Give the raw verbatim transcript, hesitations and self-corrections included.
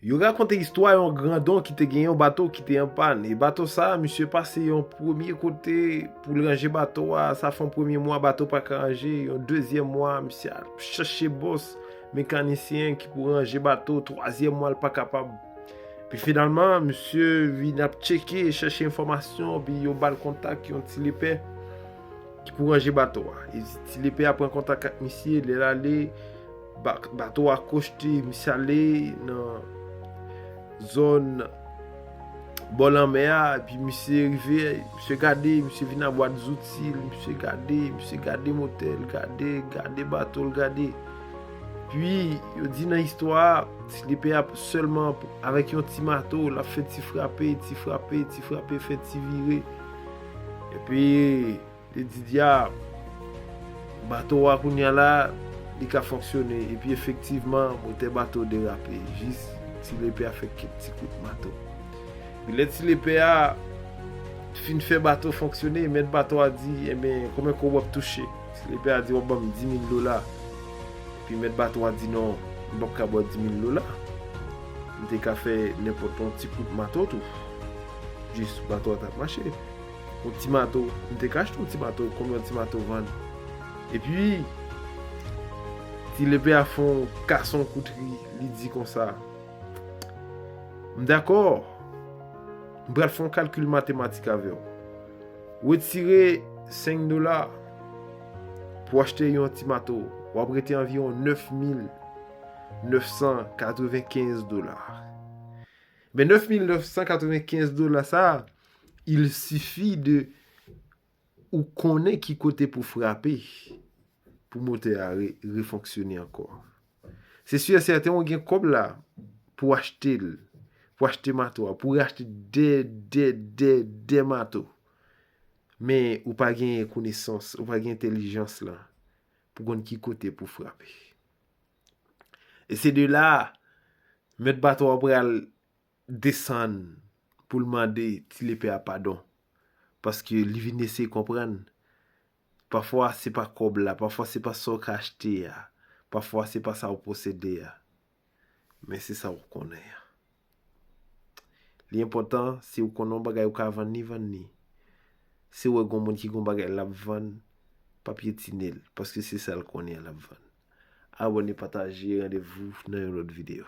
Yo rakonte istwa yon grandon ki te gen yon bato ki te an pàn. E bato sa, misye pase yon premye kote pou l ranje bato a, sa fè yon premye mwa bato pa ka ranje, yon dezyèm mwa misye al chache bòs mekanisyen ki pou ranje bato, twazyèm mwa l pa kapab. Pi finalman, misye vin ap tcheke, chèche enfòmasyon, pi yo ba l kontak yon ti lepè ki pou ranje bato a. E ti lepè a pran kontak ak misye, lè l ale, ba- bato a kochte, misye ale nan zòn bò lanmè a, epi misye rive, misye gade, misye vin a bwat zouti l, misye gade, misye gade motè l, gade, gade bato l, gade. Pi, yo di nan istwa a, ti lepè a sèlman avèk yon ti mato, l ap fè ti frape, ti frape, ti frape, fè ti vire. Epi, li di, "Dya, bato a kounye a la, li ka fonksyone." Epi efektivman, motè bato derape, jis ti lepè a fè kèk ti kout mato. Epi lè ti lepè a fin fè bato fonksyone, mèt bato a di, "Enben, konbyen kòb w ap touche?" Ti lepè a di, "W ap ban m di mil dola." Epi mèt bato a di, "Non, m p ap ka ba w di mil dola. M te ka fè nenpòt yon ti kout mato tou. Jis bato a t ap mache. Yon ti mato, m te ka achte yon ti mato, konbyen yon ti mato vann?" Epi, ti lepè a fè yon kason kout ri, li di konsa, "M dakò, m pral fè yon kalkil matematik avè w. Retire senk dola pou achte yon ti mato, w ap rete anviwon nèf mil nèf san katrevenkenz dola." Men nèf mil nèf san katrevenkenz dola sa, il suffit de ou konnen ki kote pou frape pou motè a re- refonksyone ankò. Se si e sèten ou gen kòb la pou achte l, pou achte mato a, pou achte de, de, de, de mato. Men ou pa gen konesans, ou pa gen entèlijans la pou konn ki kote pou frape. E se de la, mèt bato a pral desann pou l mande ti lepè a padon. Paske li vin eseye konprann. Pafwa, se pa kòb la, pafwa, se pa sa w ka achte a, pafwa, se pa sa w posede a. Men se sa w konnen an. Li enpòtan, si w konnen yon bagay ou ka vann li, vann li. Si w wè gon moun ki gon bagay l ap vann, pa pyetine l, paske se sa l konnen an l ap vann. Abòne, pataje, randevou nan yon lòt videyo.